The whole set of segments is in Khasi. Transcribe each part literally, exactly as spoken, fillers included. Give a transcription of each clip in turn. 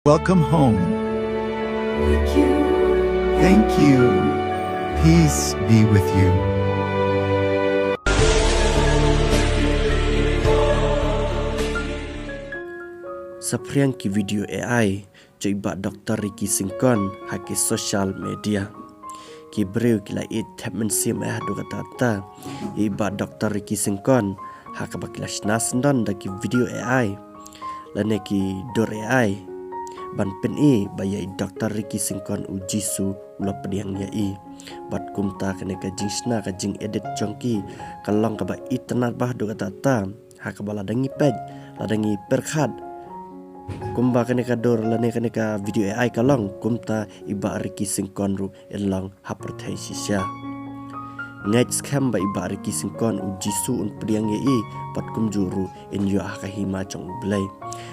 Welcome home. Thank you. Peace be with you. Saphriang ki video A I jong i Bah Doktor Ricky Syngkon ha ki social media. Ki briew ki la ïeit thep mynsiem eh haduh katta katta ïa i Bah Doktor Ricky Syngkon ha kaba ki la shna syndon da ki video A I lane ki dur A I ban pyni ba ïa i Doktor Ricky Syngkon u Jisu u la pdiang ïa i. Bad kumta kane ka jingshna ka jingedit jong ki ka long kaba itynnad bha haduh katta katta. Ha kaba lada ngi peit, lada ngi pyrkhat kumba kane ka dur lane kane ka video A I ka long, kumta i Bah Ricky Syngkon ruh in long ha pyrthei shisha. Ngeit skhem ba i Bah Ricky Syngkon u Jisu un pdiang ïa i, bad kumjuh ruh in ïoh ha ka hima jong U Blei.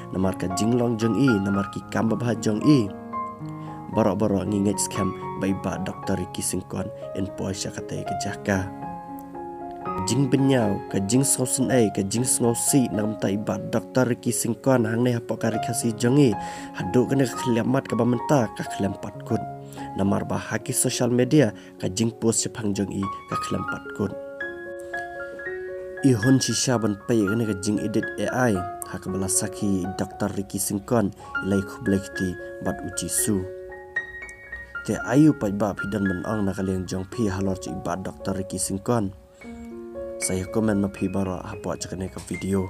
Namar ka jinglong jong i, namar ki kam babha jong i, baroh baroh ngi ngeit skhem ba i Bah Doktor Ricky Syngkon in poi sha katei ka jaka. Jingbynñiaw, ka jingsngewsynei, ka jingsngewsih na ka bynta i Bah Doktor Ricky Syngkon hangne hapoh ka Ri Khasi jong ngi, haduh kane ka khyllipmat kaba mynta ka khlem pat kut. Namar ba ha ki social media ka jingpost shaphang jong i ka khlem pat kut. I hun shisha ban peit ïa kane ka jingedit A I ha kaba la sakhi i Doktor Ricky Syngkon, i la ïa khublei kti bad u Jisu. Te aïu paidbah phi don ban ong na ka liang jong phi halor jong i Bah Doktor Ricky Syngkon? Sa ïa comment ma phi baroh hapoh jong kane ka video.